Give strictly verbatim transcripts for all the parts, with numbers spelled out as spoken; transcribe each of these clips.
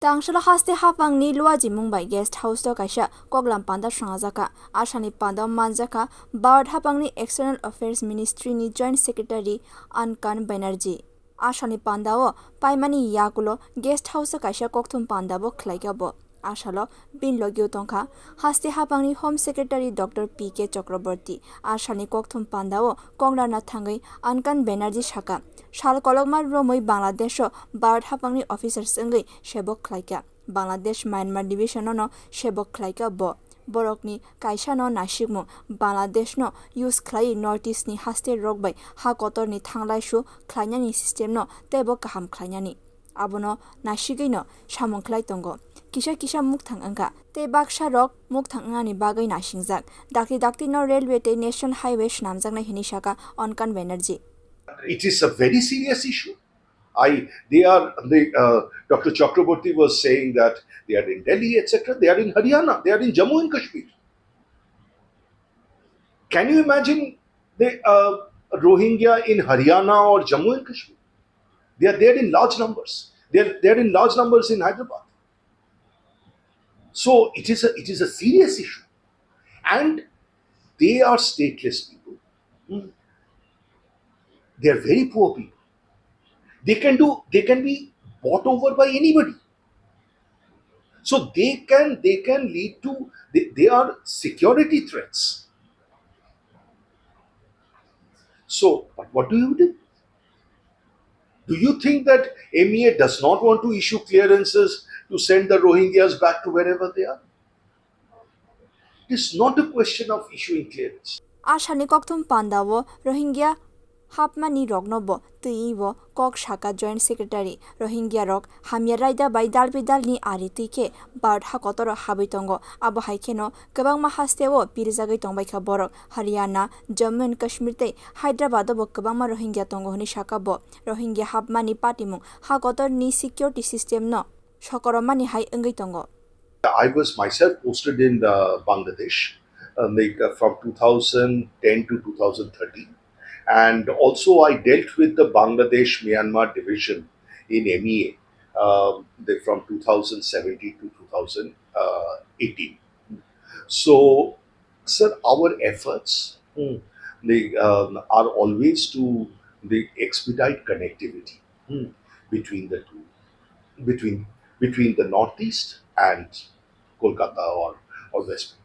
Tangsalo haste hapangni luajimung bai guest house o kaisa koklam panda swngajakha. Asani panda manjakha Bharat hapangni External Affairs Ministry ni Joint Secretary Ankan Banerjee. Asani panda o paimani yakulo guest house o kaisa kokthum panda bo khlaikha bo. Asalo bini logio tongkha haste hapangni Home Secretary Doctor P K Chakraborty. Asani kokthum panda o koklarna thangwi Ankan Banerjee sakha, sal kolokma romwi Bangladesh o Bharat hapangni officers wngwi sebok khlaikha. Bangladesh Myanmar division no sebok khlaikha bo. Borokni kaisano nasikmung Bangladesh no use khlaiwi North East ni haste rok bai ha kotorni thanglaisu khlainani system no teibo kaham khlainani. Abono nasigwino samung khlai tongo. Kisa kisa mukthang wngkha tei baksa rok mukthang wngnani bagwi nasingjak. Dakti dakti no railway tei national highway swnamjaknai hinwi sakha Ankan Banerjee. It is a very serious issue. I, they are, they, uh, Doctor Chakraborty was saying that they are in Delhi, et cetera. They are in Haryana, they are in Jammu and Kashmir. Can you imagine the, uh, Rohingya in Haryana or Jammu and Kashmir? They are there in large numbers. They are there in large numbers in Hyderabad. So it is a, it is a serious issue. And they are stateless people. Hmm. They are very poor people. They can do, they can be bought over by anybody. So they can, they can lead to, they, they are security threats. So, but what do you do? Do you think that M E A does not want to issue clearances to send the Rohingyas back to wherever they are? It is not a question of issuing clearance. Asani kokthum panda o Rohingya hapmani rokno bo twi bo kok sakha Joint Secretary. Rohingya rok hamya raida bai dalbidalni ari twi khe Bharat hakotoro habwi tongo. Abo hai kheno kwbangma haste o pirjagwi tongbaikha borok. Haryana, Jammu and Kashmir tei Hyderabad o bo kwbangma Rohingya tongo hwnwi sakha bo. Rohingya hapmani patimung hakotorni security system no sokoromani hai wngwi tongo. I was myself posted in, uh, Bangladesh, uh, like, uh, from two thousand ten to two thousand thirteen, and also I dealt with the Bangladesh Myanmar division in M E A, uh, the, from two thousand seventeen to two thousand eighteen. So, sir, our efforts, hmm, they, um, are always to, they expedite connectivity, hmm, between the two, between, between the Northeast and Kolkata or, or West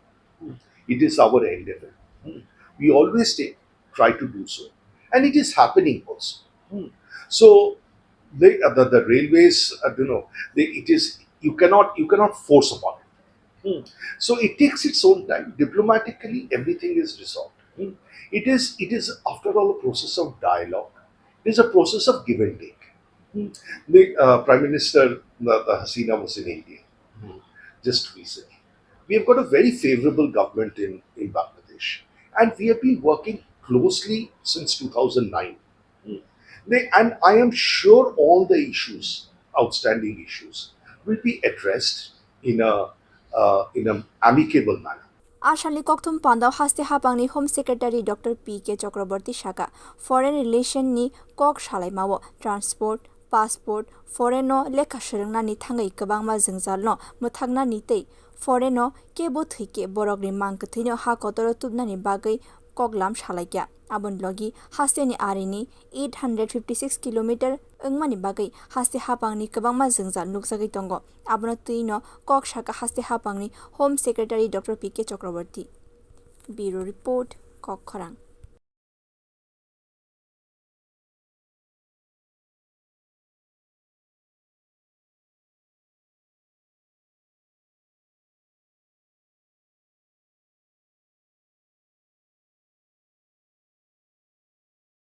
Bengal. Hmm. It is our endeavor. Hmm. We always take, try to do so, and it is happening also. Hmm. So, the, uh, the, the railways, uh, you know, they, it is, you cannot, you cannot force upon it. Hmm. So it takes its own time. Diplomatically, everything is resolved. Hmm. It is, it is, after all, a process of dialogue. It is a process of give and take. Hmm. The, uh, Prime Minister, uh, Hasina was in India, hmm, just recently. We have got a very favorable government in, in Bangladesh, and we have been working closely since two thousand nine. Hmm. They, and I am sure all the issues, outstanding issues, will be addressed in a, uh, in an amicable manner. Asani kokthum pandao haste hapangni Home Secretary Doctor P K Chakraborty sakha, foreign relation ni kok salaimao transport, passport, foreign o lekha swrwngnani thangwi kwbangma jwngjalno mwthaknani tei foreign o kebo thwikhe borokni mang kwthwino ha kotoro tubnani bagwi koklam salaikha. Aboni logi hasteni arini eight hundred fifty six kilometer wngmani bagwi haste hapangni kwbangma jwngjal nukjagwi tongo. Abono twino kok sakha haste hapangni Home Secretary Doctor P K Chakraborty. Bureau Report, Kokkhorang.